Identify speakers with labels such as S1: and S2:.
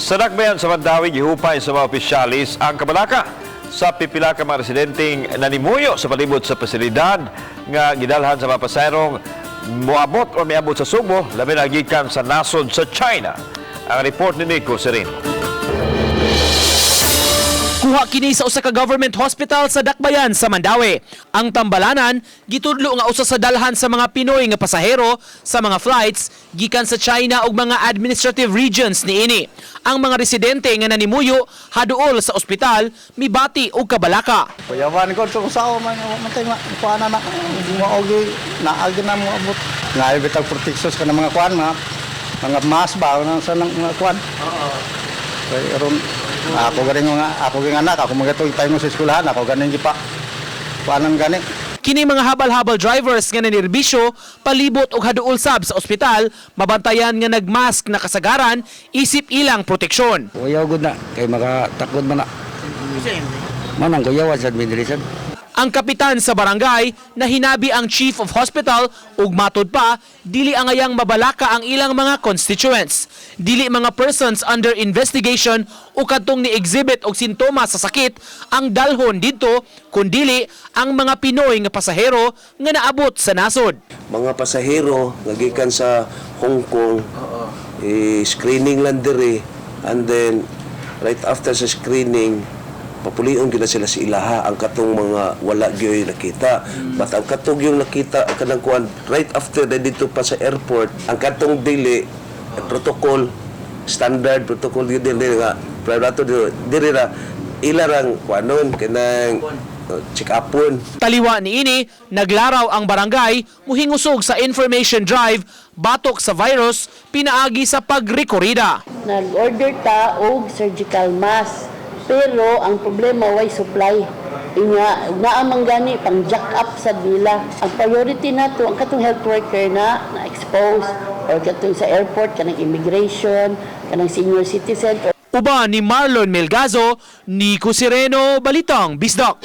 S1: Sa Dakbayan sa Mandaue, gihupay sa mga opisyalis ang kabalaka sa pipila ka mga residenteng nanimuyo sa palibot sa pasilidad nga gidalhan sa mga pasaherong moabot o miabot sa Sugbo, labi na gikan sa nasod sa China. Ang report ni Nico Sereno.
S2: Kuha kini sa usa ka government hospital sa Dakbayan sa Mandaue. Ang tambalanan gitudlo nga usa sa dalhan sa mga Pinoy nga pasahero sa mga flights gikan sa China ug mga administrative regions niini. Ang mga residente nga nanimuyo haduol sa ospital mibati og kabalaka.
S3: Kuyawan ko itong sao man man tayo kuan na mao gi naagi na mo abot. Ngayo bitag protections kana mga kuan, mga mask ba nang sa nang mga kuan. Oo. Kay aron ako ganing mga ako ging anak ako mga tayo mo sa eskwelahan ako ganing gipa kuanan gani.
S2: Kini mga habal-habal drivers nga nanerbisyo palibot og haduol sab sa ospital mabantayan nga nagmask na kasagaran isip ilang proteksyon.
S4: Kuyaw gud na kay makatakod man na. Manang kuyawan sa administration.
S2: Ang kapitan sa barangay na hinabi ang chief of hospital ug matud pa dili angayang mabalaka ang ilang mga constituents. Dili mga persons under investigation o kadtong ni-exhibit og sintomas sa sakit ang dalhon didto, kundili ang mga Pinoy nga pasahero nga naabot sa nasod.
S5: Mga pasahero nga gikan sa Hong Kong, eh, screening lang diri and then right after sa screening, papulion gyud na sila sa ilaha ang katong mga wala gyoy nakita. But ang katong yung nakita kanang kuan right after na dito pa sa airport, ang katong dili protocol, standard protocol yun din nga private diri ra ila rang kuanon kanang check upon.
S2: Taliwa niini, naglaraw ang barangay muhingusog sa information drive batok sa virus pinaagi sa pagrekorida.
S6: Nag-order ta og surgical mask. Pero ang problema, way supply. Inya naa man gani pang jack up sa nila. Ang priority nato ang katong health worker na na-expose or katong sa airport, kanang immigration, kanang senior citizen.
S2: Uban ni Marlon Melgazo, Nico Sereno, Balitang Bisdak.